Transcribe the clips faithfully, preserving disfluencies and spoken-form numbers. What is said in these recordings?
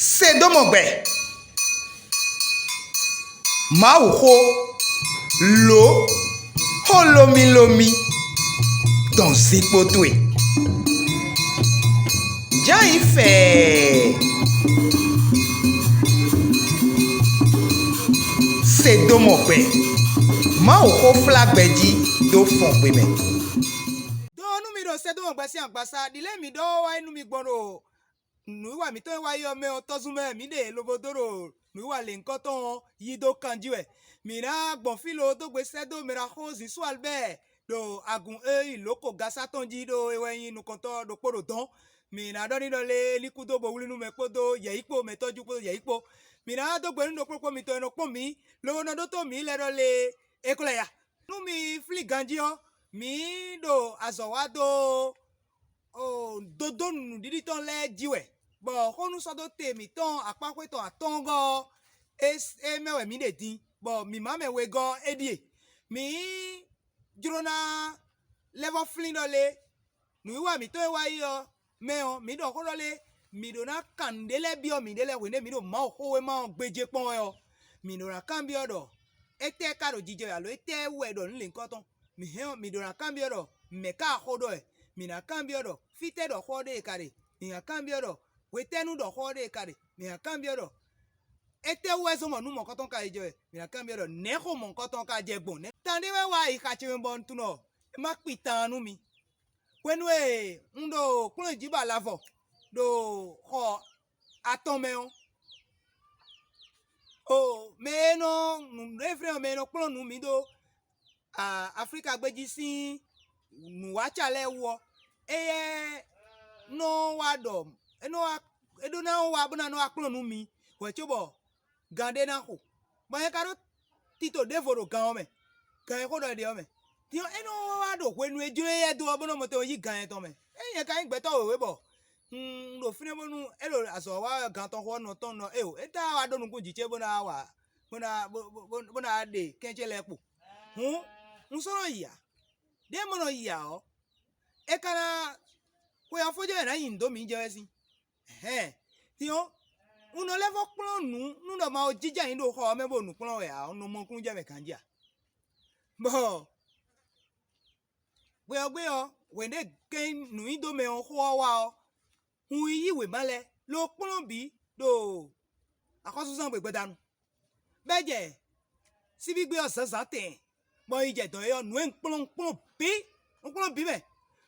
Se dó mɔ gbɛ. Mawuxó, lǒ, xó lómílómí dɔn zinkpo towe. Jǎ yi fɛɛ. Se dó mɔ gbɛ. Mawuxó flá gbɛ jí dó fɔn gbe mɛ. Dó nú mi ɖo se dó mɔ gbɛ sín agbasa, ɖi lɛ́ɛ mi ɖɔ wá nú mi gbɔn ɖo nǔwiwa mǐtɔn e wá yi ɔ́ mɛ ɔ́ tɔ́zún mɛ mǐ ɖe lobo dó ɖo nǔwiwa lěhunkɔtɔn ɔ́ yí dó kan jí wɛ. Mǐ ná gbɔn fí lo dó gbe sɛ́ dó mɛ ɖaxó Zisu Albɛ́ɛ ɖo agun e nyí lǒko gasá tɔn jí ɖó é wɛ nyí nukɔntɔ́ ɖokpó ɖo dɔ̌n. Mǐ ná ɖɔ n'i ɖɔ lé ní kú dó bo wlí nú mɛ kpódó yɛ̌yi kpó, mɛ tɔ́jú kpódó yɛ̌yi kpó. Mǐ ná dó gbe nú ɖokpó kpó mitɔn e nɔ kpɔ́n mǐ, lobo nɔ ɖótó mǐ lɛ́ ɖɔ lé é ko lɛ́ ya. Nú mi flín ganjí ɔ́, mǐ ɖo azɔ̌ wa dó dodó nǔɖiɖi tɔn lɛ́ɛ jí wɛ, bɔ xónú sɔ́ dó te mǐtɔn akpáxwé tɔn atɔ́ɔ́ngɔ́ ɔ́, é mɛ wɛ mǐ ɖe din, bɔ mǐ má mɛ wegɔ́ ɔ́, é ɖíe. Mǐ jló ná lɛ́ vɔ́ flín ɖɔ lé, nǔwiwa mǐtɔn e wá yi ɔ́ mɛ ɔ́, mǐ ɖɔ xó ɖɔ lé, mǐ ɖó ná kan nǔɖé lɛ́ɛ byɔ́ mǐɖée lɛ́ɛ hwenu e mǐ ɖo Mawuxówéma ɔ́ gbéjé kpɔ́n wɛ ɔ́, mǐ ɖó ná kanbyɔ́ ɖɔ étɛ́ ka ɖo jijɛ wɛ alo étɛ́ wú wɛ è ɖɔ nǔ lěhunkɔtɔn. Mǐ hɛn ɔ́, mǐ ɖó ná kanbyɔ́ ɖɔ mɛ̌ ka xó ɖɔ wɛ? Mǐ ná kanbyɔ́ ɖɔ fítɛ́ ɖɔ xó ɔ́ ɖe è ka ɖe? Mǐ ná kanbyɔ́ ɖɔ hwetɛ́nu ɖɔ xó ɔ́ ɖe è ka ɖe? Mǐ ná kanbyɔ́ ɖɔ étɛ́ wú wɛ zɔ́n bɔ nǔ mɔ̌kɔtɔn ka yi jɛ wɛ? Mǐ ná kanbyɔ́ ɖɔ nɛ̌ xó mɔ̌kɔtɔn ka jɛ gbɔn? Nɛ̌ tan ɖé wɛ wá ayixa ce mɛ bɔ un tunwun ɖɔ é má kpi taan nú mi? Hwenu e un ɖo kplɔ́n jí bɔ alavɔ ɖo xɔ atɔn mɛ ɔ́, o mɛ e nɔ nǔɖéflɛ́n ɔ́, mɛ e nɔ kplɔ́n nǔ mì ɖó Aflíka gbéjí sín nǔwáca lɛ́ɛ wú ɔ́, éyɛ́ nɔ wá ɖɔ é nɔ wá é ɖó ná wá bó ná nɔ wá kplɔ́n nú mi hwɛ̌ cóbɔ gan ɖé ná xo, bɔ nyɛ ka ɖó tito ɖěvo ɖo gan ɔ́ mɛ, gan e xó ɖɔ è ɖe ɔ́ mɛ. Din ɔ́, é nɔ wá ɖo hwenu e jló éyɛ́ dó ɔ́, bó nɔ mɔ tɛn yí gan nyɛ tɔn mɛ. Ényí nyɛ ka nyí gbɛtɔ́ wěwé bɔ un ɖo fínɛ́ bónú é ɖo azɔ̌ wa wɛ gan tɔn xo ɔ́ nɔ tɔn nɔ ée o, é tá wá ɖó nukún jǐ ce bó ná wá bó ná bó ná ɖe kɛ́n ce lɛ́ɛ kpo. Hǔn, un sɔ́ nɔ yi ǎ. Ɖěe mɔ nɔ yi ǎ ɔ́, é ka ná xwe ɔ́ fó jɛ́n wɛ nǎ nyi nǔ dó mǐ jɛ wɛ sín. Hɛ̌n, din ɔ́, un nɔ lɛ́ vɔ́ kplɔ́n nǔ nú ɖɔ Mawu jínjɔ́n ayǐ ɖo xɔ ɔ́ mɛ bó nǔ kplɔ́n wɛ ǎ, un nɔ mɔ nukúnnú jɛ mɛ ganjí ǎ. Bɔ hwɛ ɔ́ gbe ɔ́, hwěɖé kɛ́n nǔnyiɖomɛ ɔ́ xó ɔ́ wá ɔ́, un yi yí wěma lɛ́ɛ, lo kplɔ́n bǐ ɖo axɔ́súzán gbe gbadanu. Bɔ é jɛ síbígbe ɔ́ zǎnzǎn tɛɛn, bɔ un yi jɛ dɔ̌n é ɔ́, nǔ e un kplɔ́n un kplɔ́n bǐ, un kplɔ́n bǐ mɛ,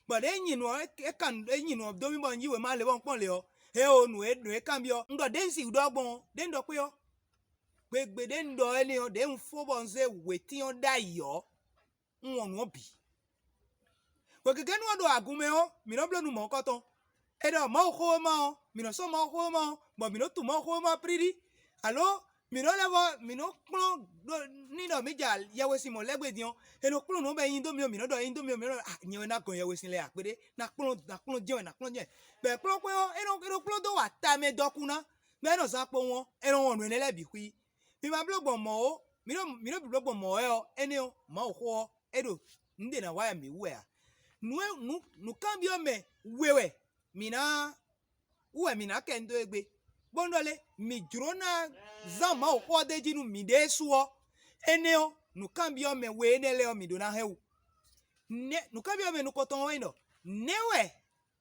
bɔ ɖěe nyi nǔ ɔ́ é ka nǔ é nyi nǔ ɔ́ dó mì bɔ un yí wěma le bɔ un kpɔ́n le ɔ́, he o nǔ e nǔ e kanbyɔ́ un ɖɔ ɖěe un sixú ɖɔ gbɔn ɔ́, ɖěe un ɖɔ kpé ɔ́, gbegbe ɖě un ɖɔ énɛ́ ɔ́, ɖěe un fó bɔ un zé wětín ɔ́ ɖ'ayǐ ɔ́, un wɔn nǔ ɔ́ bǐ. Hwegěgénu ɔ́ ɖo agun mɛ ɔ́, mǐ nɔ́ bló nú mɔ̌hunkɔtɔn. È ɖɔ Mawuxówéma ɔ́, mǐ nɔ́ sɔ́ Mawuxówéma ɔ́, bɔ mǐ nɔ́ tunwun Mawuxówéma ɔ́ plíɖí, alo mǐ nɔ́ lɛ́ vɔ́ mǐ nɔ́ kplɔ́n ɖó ní ɖɔ mǐ ja yɛhwesin mɔ̌ lɛ́ gbe din ɔ́, è nɔ kplɔ́n nǔ bɔ é nyi dó mì ɔ́, mǐ nɔ́ ɖɔ é nyi dó mì ɔ́, mǐ nɔ́ ɖɔ ah, nyɛ wɛ ná gɔn yɛhwesin lɛ́ɛ a kpéɖé, ná kplɔ́n ná kplɔ́n jɛ́n wɛ, ná kplɔ́n jɛ́n wɛ. Bɔ è kplɔ́n xwé ɔ́, é nɔ é nɔ kplɔ́n dó wa tamɛ dɔkun ná, bɔ é nɔ zán kpowun ɔ́, è nɔ wɔn nǔ énɛ́ lɛ́ɛ bǐ xwí. Mi ma bló gbɔn mɔ̌ ó, mi ɖo mi ɖo bǐbló gbɔn mɔ̌ wɛ ɔ́, énɛ́ ɔ́, Mawuxó ɔ́, é ɖo nǔɖé ná wa wɛ mǐ wú wɛ ǎ. Nǔ e nǔ nǔkanbyɔ́ mɛ we wɛ mǐ ná wú wɛ mǐ ná kɛ nu dó é gbé, bónú ɖɔ lé mǐ jló ná zán Mawuxó ɔ́ d'é jí nú mǐɖée su ɔ́, énɛ́ ɔ́, nǔkanbyɔ́ mɛ we énɛ́ lɛ́ɛ ɔ́, mǐ ɖó ná hɛn wú. Nɛ̌ nǔkanbyɔ́ mɛ nukɔntɔn ɔ́ wɛ nyí ɖɔ: Nɛ̌ wɛ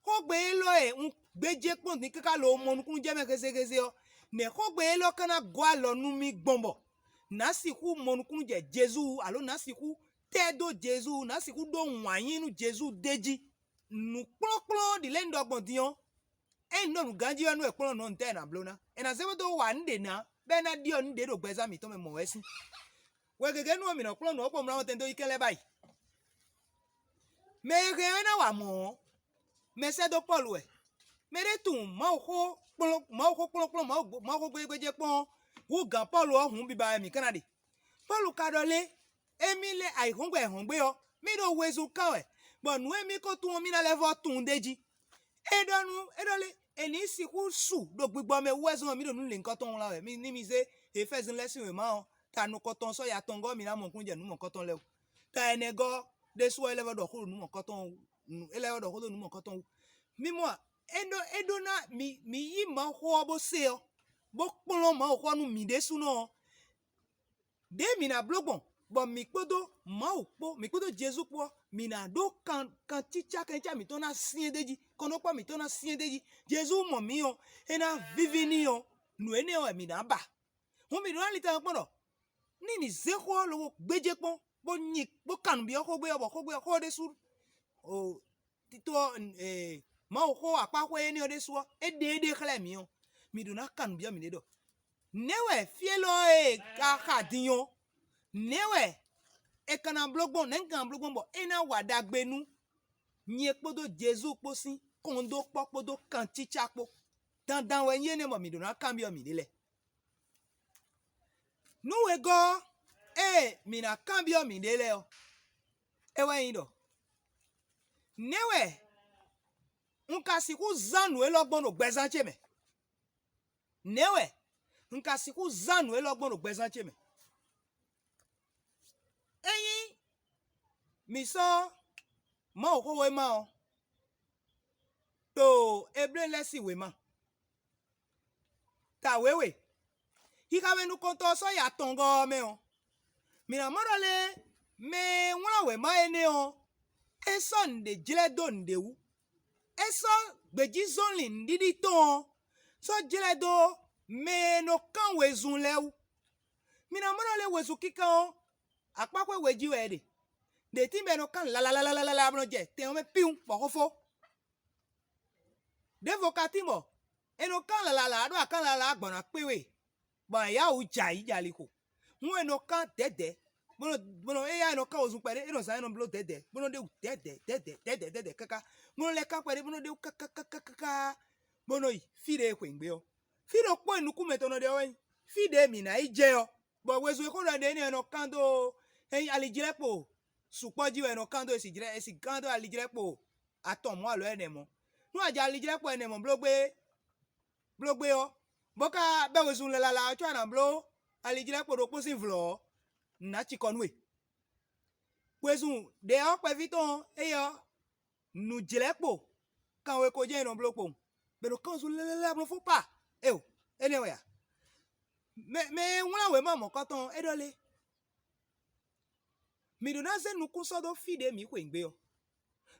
xógbe élɔ́ e un gbéjé kpɔ́n din káká lo mɔ nukúnnú jɛ mɛ hézéhézé ɔ́, nɛ̌ xógbe élɔ́ ka ná gɔ́ alɔ nú mì gbɔn bɔ nǎ sixú mɔ nukúnnú jɛ Jezu wú, alo nǎ sixú tɛ́ dó Jezu wú, nǎ sixú ɖó wǎn yí nú Jezu d'é jí? Nǔkplɔ́nkplɔ́n ɖi lɛ́ un ɖɔ gbɔn din ɔ́, ényí un ɖo nǔganjí wɛ nú è kplɔ́n nǔ ɔ́, nǔtɛ́ è nǎ bló ná? È nǎ zé bó dó wa nǔ ɖě ná, bɔ é ná ɖyɔ́ nǔ ɖě ɖo gbɛzán mǐtɔn mɛ mɔ̌ wɛ sín. Hwegěgénu ɔ́, mǐ nɔ kplɔ́n nǔ ɔ́ kpɔ́n mlɔ́ tɛn dó yi kɛ́n lɛ́ɛ báyìí. Mɛ e hɛn ɔ́ é ná wa mɔ̌ ɔ́, mɛ sɛ́ dó Pɔ́lu wɛ. Mɛ ɖé tunwun Mawuxó kplɔ́n Mawuxó kplɔ́nkplɔ́n Mawu Mawuxó gbéjégbéjé kpɔ́n hú gǎn Pɔ́lu ɔ́ hǔn biba wɛ mǐ ka ná ɖe. Pɔ́lu ka ɖɔ lé, émí lɛ́ ayǐhɔ́ngbe ayǐhɔ́ngbe ɔ́, mí ɖo wezun kán wɛ, bɔ nǔ e mí ko tunwun ɔ́, mí ná lɛ́ vɔ́ tunwun d'é jí. É ɖɔ nú é ɖɔ lé, è nǐ sixú su ɖo gbigbɔ mɛ wú wɛ zɔn mǐ ɖo nǔ lěhunkɔtɔn wlán wɛ, mí ní mi zé Efɛ́zinu lɛ́ɛ sín wěma ɔ́, ta nukɔntɔn sɔ́ ya atɔngɔ́ ɔ́, mi ná mɔ nukúnnú jɛ nǔ mɔ̌kɔtɔn lɛ́ɛ wú. Ta ɛnɛgɔ́ ɖésú ɔ́, é lɛ́ vɔ́ ɖɔ xó ɖo nǔ mɔ̌kɔtɔn wú, é lɛ́ vɔ́ ɖɔ xó ɖo nǔ mɔ̌kɔtɔn wú. Mí mɔ a, é ɖó é ɖó ná mi mi yí Mawuxó ɔ́ bó se ɔ́, bó kplɔ́n Mawuxó ɔ́ nú mǐ ɖésúnɔ ɔ́, ɖěe mǐ ná bló gbɔn, bɔ mǐ kpódó Mawu kpó, mǐ kpódó Jezu kpó ɔ́, mǐ ná ɖó kan kancícá kancícá mǐtɔn ná syɛ́n d'é jí, kɔnɖókpɔ́ mǐtɔn ná syɛ́n d'é jí. Jezu mɔ mǐ ɔ́, é ná víví n'i ɔ́, nǔ énɛ́ ɔ́ wɛ mǐ ná ba. Hǔn mǐ ɖó ná linlɛn kpɔ́n ɖɔ ní mǐ zé xó ɔ́ lobo gbéjé kpɔ́n, bó nyi bó kan nǔ byɔ́ xógbé ɔ́, bɔ xógbé ɔ́ xó ɔ́ ɖésú o tito ɔ́, Mawu xó akpáxwé énɛ́ ɔ́ ɖésú ɔ́, é ɖe éɖée xlɛ́ mǐ ɔ́, mǐ ɖó ná kan nǔ byɔ́ mǐɖée ɖɔ: Nɛ̌ wɛ fí élɔ́ e ka xa din ɔ́, nɛ̌ wɛ è ka ná bló gbɔn, nɛ̌ un ka ná bló gbɔn bɔ é ná wa ɖagbe nú nyɛ kpódó Jezu kpó sín kɔnɖókpɔ́ kpódó kancícá kpó? Dandan wɛ nyí énɛ́ bɔ mǐ ɖó ná kanbyɔ́ mǐɖée lɛ́ɛ. Nú wegɔ́ ɔ́, ée mǐ ná kanbyɔ́ mǐɖée lɛ́ɛ ɔ́, é wɛ nyí ɖɔ: Nɛ̌ wɛ un ka sixú zán nǔ élɔ́ gbɔn ɖo gbɛzán ce mɛ? Nɛ̌ wɛ un ka sixú zán nǔ élɔ́ gbɔn ɖo gbɛzán ce mɛ? Ényí mǐ sɔ́ Mawuxówéma ɔ́ ɖo Ebléenu lɛ́ɛ sín wěma, ta wěwe, xixa mɛ nukɔntɔn ɔ́ sɔ́ yi atɔngɔ́ ɔ́ mɛ ɔ́, mǐ ná mɔ ɖɔ lé mɛ e wlán wěma énɛ́ ɔ́, é sɔ́ nǔɖé jlɛ́ dó nǔɖé wú. É sɔ́ gbějízɔnlin nǔɖiɖi tɔn ɔ́ sɔ́ jlɛ́ dó mɛ e nɔ kán wezun lɛ́ɛ wú. Mi ná mɔ ɖɔ lé wezun kínkán ɔ́, akpáxwé we jí wɛ é ɖe. Ɖě tíin bɔ è nɔ kán lalalalala bó nɔ jɛ tɛn ɔ́ mɛ píwún bɔ xó fó. Ɖěvo ka tíin bɔ è nɔ kán lalala ɖó akán lalala gbɔn ná kpé we, bɔ yǎ wǔ jɛ ayǐ jɛ ali xo. Hǔn è nɔ kán dɛ̌dɛ̌, bó nɔ bó nɔ éyɛ́ è nɔ kán wezun kpɛɖé, é nɔ zán é nɔ bló dɛ̌dɛ̌, bó nɔ ɖe wǔ dɛ̌dɛ̌ dɛ̌dɛ̌ dɛ̌dɛ̌ dɛ̌dɛ̌ káká, bó nɔ lɛ́ kán kpɛɖé, bó nɔ ɖe wú káká káká, bó nɔ yi fí ɖé e xweyǐgbe ɔ́. Fí ɖokpó e nukún mɛtɔn nɔ ɖe ɔ́ wɛ nyí fí ɖě mǐ ná yi jɛ ɔ́, bɔ wezun e xó ɖɔ ɖě énɛ́ ɔ́ nɔ kán dó é nyí alijlɛ́kpo sukpɔ́ jí wɛ è nɔ kán dó, è sì jlɛ́ è sì kán dó alijlɛ́kpo atɔn mɔ̌ alɔ ɛnɛ mɔ̌. Nú a jɛ alijlɛ́kpo ɛnɛ mɔ̌ bló gbé bló gbé ɔ́, bó ka bɛ́ wezun lalala ɔ́ có a nǎ bló alijlɛ́kpo ɖokpó sín vlɔ̌ ɔ́, nǔ ná cikɔ nú we. Wezun ɖě ɔ́ kpɛví tɔn ɔ́, éyɛ́ ɔ́, nǔjlɛ́kpo kanwe ko jɛ́n è nɔ bló kpowun, bɔ è nɔ kán wezun lélélé bó nɔ fó pa. Éeǒ, énɛ́ wɛ a? Mɛ mɛ e wlán wěma mɔ̌kɔtɔn ɔ́, é ɖɔ lé: Mi ɖǒ ná zé nukún sɔ́ dó fí ɖě mǐ xweyǐgbe ɔ́,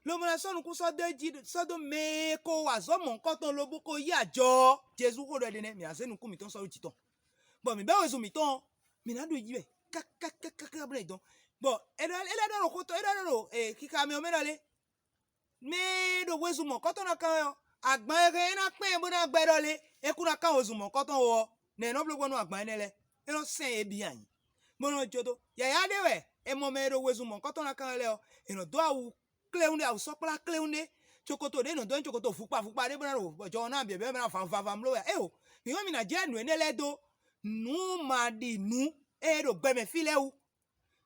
lobo ná sɔ́ nukún sɔ́ dó é jí sɔ́ dó mɛ e ko wa azɔ̌ mɔ̌hunkɔtɔn lobo ko yí ajɔ ɔ́. Jezu xó ɖɔ ɖé nɛ́: mǐ ná zé nukún mǐtɔn sɔ́ dó jǐ tɔn, bɔ mǐ bɛ́ wezun mǐtɔn ɔ́, mǐ ná ɖu yi wɛ kákákáká bó ná yi dɔn. Bɔ é ɖɔ é lɛ́ ɖɔ ɖo xó tɔn é ɖɔ ɖɔ ɖo xixa mɛ ɔ́ mɛ ɖɔ lé: Mɛ e ɖo wezun mɔ̌kɔtɔn ná kán wɛ ɔ́, agban e hɛn é ná kpɛ́n ɛ bó ná gbɛ́ ɖɔ lé, é kún ná kán wezun mɔ̌kɔtɔn ó ɔ́, nɛ̌ é nɔ bló gbɔn nú agban énɛ́ lɛ́ɛ? É nɔ sɛn yě bǐ anyi, bó nɔ jó dó. Yǎyá ɖé wɛ è mɔ mɛ e ɖo wezun mɔ̌kɔtɔn ná kán wɛ lɛ́ɛ ɔ́, è nɔ dó awu kléwún ɖé, awǔsɔ́kplá kléwún ɖé, cokoto ɖé è nɔ dó nyi cokoto vukpa vukpa ɖé bó ná ɖo jɔhɔn ná byɔ̌byɔ́ mɛ ná vavava mló wɛ. Éeǒ, mǐ mɔ mǐ ná jɛ nǔ énɛ́ lɛ́ɛ dó nǔ ma ɖi nǔ e ɖo gbɛ mɛ fí lɛ́ɛ wú.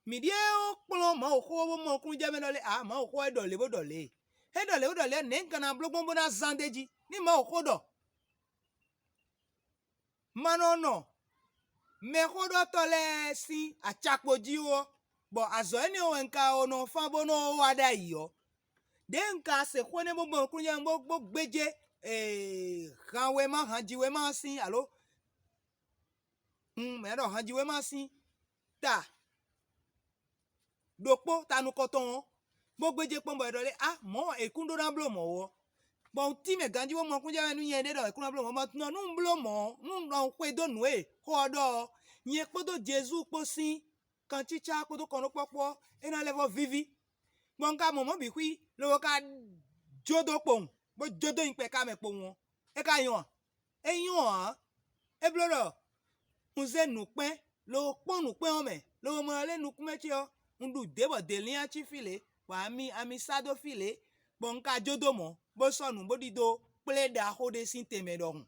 Mǐ ɖíe ó kplɔ́n Mawuxó bó mɔ nukúnnú jɛ mɛ ɖɔ lé ǎ, Mawuxó wɛ ɖɔ lě bó ɖɔ lě. É ɖɔ lě bó ɖɔ lě ɔ́, nɛ̌ un ka ná bló gbɔn bó ná zán d'é jí? Ní Mawuxó ɖɔ ma nɔ nɔ mɛxóɖɔtɔ́ lɛ́ɛ sín acakpo jí ó, bɔ azɔ̌ énɛ́ ɔ́ wɛ un ka nɔ fán bó nɔ́ wá ɖ'ayǐ ɔ́, ɖěe un ka se xó énɛ́ bó gbɔn nukúnnú jɛ mɛ bó bó gbéjé hanwéma hanjiwéma ɔ́ sín alo un mɛ ɖɔ hanjiwéma sín ta ɖokpó ta nukɔntɔn ɔ́, bó gbéjé kpɔ́n bɔ è ɖɔ lé á mɔ̌ è kún ɖó ná bló mɔ̌ ó. Bɔ un tínmɛ ganjí bó mɔ kúnjɛ wɛ nú nyɛ ɖé ɖɔ è kún ná bló mɔ̌, bɔ nɔ nú un bló mɔ̌, nú un ɖɔ un xwedó nǔ e xó ɔ́ ɖɔ ɔ́, nyɛ kpódó Jezu kpó sín kancícá kpódó kɔnɖókpɔ́kpɔ́ ɔ́, é ná lɛ́ vɔ́ víví. Bɔ un ka mɔ mɔ̌ bǐ xwí, lobo ka jó dó kpowun, bó jó dó nyi kpɛká mɛ kpowun ɔ́, é ka nyɔ́ a? É nyɔ́ ǎ. É bló ɖɔ un zé nǔkpɛ́n, lobo kpɔ́n nǔkpɛ́n ɔ́ mɛ, lobo mɔ lé nukúnmɛ ce ɔ́, un ɖu dě bɔ dě lín cí fí lě, bɔ ami ami sá dó fí lě, bɔ un ka jó dó mɔ̌, bó sɔ́ nǔ bó ɖidó kplé ɖaxó ɖé sín tɛnmɛ ɖɔhun.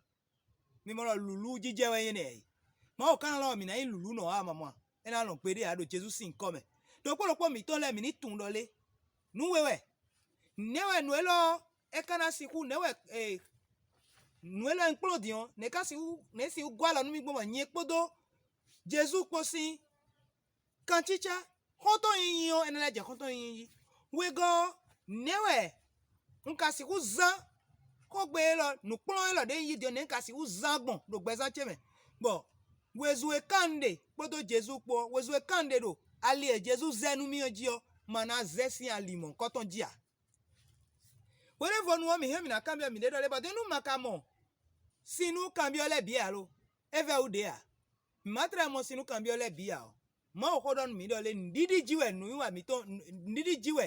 Mi mɔ ɖɔ lǔlú jijɛ wɛ nyí nɛ̌? Mawu ka ná lɔn mǐ ná nyí lǔlǔnɔ ǎ, mamɔ a? É ná lɔn gbeɖé ǎ ɖo Jezu sín nyǐkɔ mɛ. Ɖokpó ɖokpó mǐtɔn lɛ́ɛ mǐ ní tunwun ɖɔ lé: Nǔ we wɛ, nɛ̌ wɛ nǔ élɔ́ ɔ́ é ka ná sixú, nɛ̌ wɛ nǔ élɔ́ e un kplɔ́n din ɔ́, nɛ̌ ka sixú nɛ̌ sixú gɔ́ alɔ nú mì gbɔn bɔ nyɛ kpódó Jezu kpó sín kancícá xɔ́ntɔn nyinyi ɔ́, é ná lɛ́ jɛ xɔ́ntɔn nyinyi jí? Wegɔ́ ɔ́, nɛ̌ wɛ un ka sixú zán xógbe élɔ́, nǔkplɔ́n élɔ́ ɖě yí din ɔ́, nɛ̌ un ka sixú zán gbɔn ɖo gbɛzán ce mɛ? Bɔ wezun e kan un ɖe kpódó Jezu kpó ɔ́, wezun e kan un ɖe ɖo ali e Jezu zɛ nú mì ɔ́ jí ɔ́, ma ná zɛ sín ali mɔ̌hunkɔtɔn jí ǎ. Hwenɛ́vɔ́nu ɔ́, mǐ hɛn mǐ ná kanbyɔ́ mǐɖée ɖɔ lé bɔ dé nú ma ka mɔ sin nú kanbyɔ́ lɛ́ɛ bǐ ǎ lo? É vɛ́ wú ɖě ǎ. Mǐ ma tlɛ mɔ sin nú kanbyɔ́ lɛ́ɛ bǐ ǎ ɔ́, Mawu xó ɖɔ nú mǐ ɖɔ lé nǔɖiɖi jí wɛ nǔwiwa mǐtɔn nǔɖiɖi jí wɛ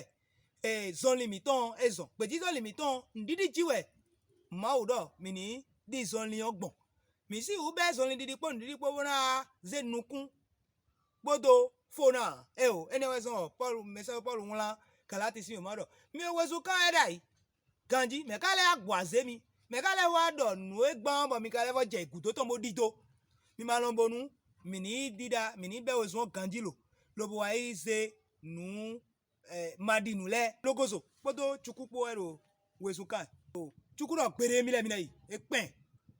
zɔnlin mǐtɔn ɔ́ é zɔn. Gbějízɔnlin mǐtɔn ɔ́, nǔɖiɖi jí wɛ Mawu ɖɔ mǐ ní ɖi zɔnlin ɔ́ gbɔn. Mǐ sixú bɛ́ zɔnlin ɖiɖi kpó nǔɖiɖi kpó bó ná zé nukún kpódó fó ná ǎ. Éeǒ, énɛ́ wɛ zɔ́n ɔ́, Pɔ́lu mɛsɛ́dó Pɔ́lu wlán Galati sín wěma ɖɔ: Mi e wezun kán wɛ ɖ'ayǐ ganjí, mɛ̌ ka lɛ́ wá gbɔ azě mi? Mɛ̌ ka lɛ́ wá ɖɔ nǔ e gbán ɔ́ bɔ mi ka lɛ́ vɔ jɛ gǔdo tɔn bó ɖidó? Mi ma lɔn bónú mǐ ní yi ɖiɖa, mǐ ní bɛ́ wezun ɔ́ ganjí lo, lobo wá yi zé nǔ ma ɖi nǔ lɛ́ɛ. Logozo kpódó cukú kpó wɛ ɖo wezun kán. Cukú ɖɔ gbeɖé mì lɛ́ɛ mi ná yi, é kpɛn.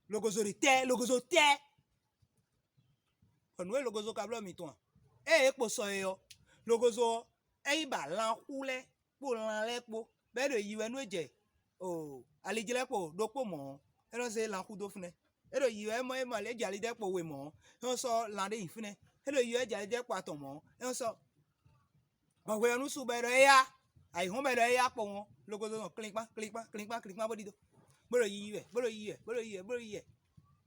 Logozo ɖe tɛ́, logozo tɛ́. Bɔ nǔ e logozo ka blɔ́ mǐtɔn a? Ée é kpo sɔ e ɔ́, logozo ɔ́, é yi ba lan xú lɛ́ɛ kpó lan lɛ́ɛ kpó, bɔ é ɖo yiyi wɛ nú é jɛ alijlɛ́ kpo ɖokpó mɔ̌ ɔ́, é nɔ zé lan xú dó fínɛ́. É ɖo yiyi wɛ é mɔ é mɔ é jɛ alidɛ́ kpo we mɔ̌ ɔ́, é nɔ sɔ́ lan ɖé yi fínɛ́. É ɖo yiyi wɛ é jɛ alidɛ́ kpo atɔn mɔ̌ ɔ́, é nɔ sɔ́ bɔ hwe ɔ́ nú su bɔ é ɖɔ éyá, ayǐhɔ́n bɔ é ɖɔ éyá kpowun ɔ́, logozo nɔ klinkpán klinkpán klinkpán klinkpán bó ɖidó, bó ɖo yiyi wɛ, bó ɖo yiyi wɛ, bó ɖo yiyi wɛ, bó ɖo yiyi wɛ.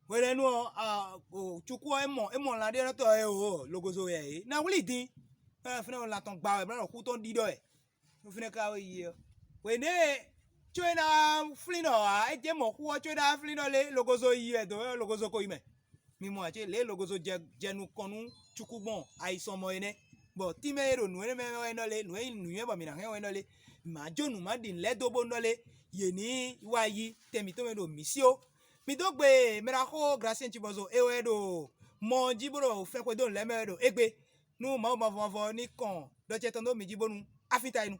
Hwenɛ́nu ɔ́, cukú ɔ́ é mɔ é mɔ lan ɖé nɔ tɔ ɛ o, logozo wɛ é ná wlí din. Bɔ fínɛ́ lan tɔn gba wɛ, bɔ xú tɔn ɖiɖɔ wɛ. Fínɛ́ ka wɛ yi ɔ́, hwenɛ́ có é ná flín nɔ ǎ, é jɛ mɔ xú ɔ́ có é ná flín nɔ lé, logozo yi wɛ dǒ logozo ko yi mɛ. Mi mɔ ǎ cé lě e logozo jɛ jɛ nukɔn nú cukú gbɔn ayisɔnmɔ é nɛ́, bɔ tínmɛ e ɖo nǔ énɛ́ mɛ wɛ nɔ lé, nǔ e nyí nǔnywɛ́ bɔ mǐ ná hɛn wɛ nɔ lé, mǐ ma jó nǔ ma ɖi nǔ lɛ́ɛ dó bó nɔ lé, yě ní wá yí tɛn mǐtɔn mɛ ɖo mǐ sí ó. Mi dó gbe mɛɖaxó Gracien Cibɔzo é wɛ ɖo mɔ ɔ́ jí bó ɖo fɛn xwedó nǔ lɛ́ɛ mɛ wɛ ɖo égbé, nú Mawu mavɔ mavɔ ní kɔn ɖɔ ce tɔn dó mǐ jí bónú afíta yi nu.